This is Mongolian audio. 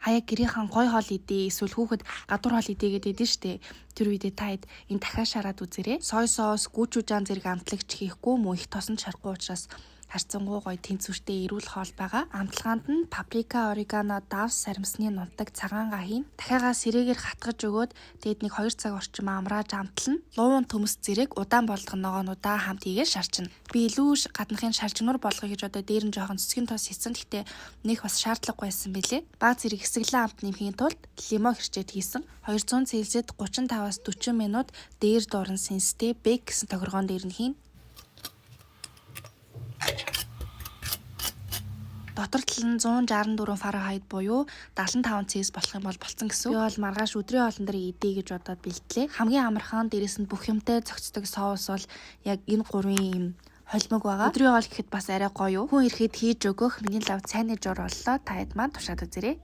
Хаяа гэрийнхэн гой хоол идээ эсвэл хүүхэд гадуур хоол идээ гэдэг идэв штэ. Тэр үедээ та хэд энэ дахиад шараад үзээрэй. Soy sauce, gochujang зэрэг амтлагч хийхгүй мөн их тосон шарахгүй учраас харьцангуй гоё тэнцвэртэй эрүүл хоол байгаа. Амталгаанд нь паприка, орегано, давс, саримсны нунтаг, цагаан гаа хийн. Дахиагаа сэрээгээр хатгаж өгөөд тэгээд нэг 2 цаг орчим амрааж амтлана. Лууван төмс зэрэг удаан болгох ногоонуудаа хамт хийгээд шарчна. Би илүү гаднахын шаржигнуур болгоё гэж одоо дээр нь жоохон цэцгийн тос хийсэн. Гэхдээ нэг бас шаардлагагүй байсан билээ. Баг зэрэг хэсэглэн амт нэмхийн тулд лимон хэрчээд хийсэн. 200 Цельсид 35-аас 40 минут дээр дуурн сэнстэй bake гэсэн тохиргоон дээр нь хийн. Дотор тал нь 164 Фahrenheit буюу 75 Цельс болох юм бол болцсон гэсэн. Би бол маргааш өдрийн хоолн дээр идэ гэж бодоод бэлтлээ. Хамгийн амархан дээрэс нь бүх юмтай зохицдог соус бол яг энэ гурвын юм холимог байгаа. Өдрийн хоол гэхэд бас арай гоё юу. Хүн ирэхэд хийж өгөх миний лав цайны жор боллоо. Та хэд маань туршаад үзээрэй.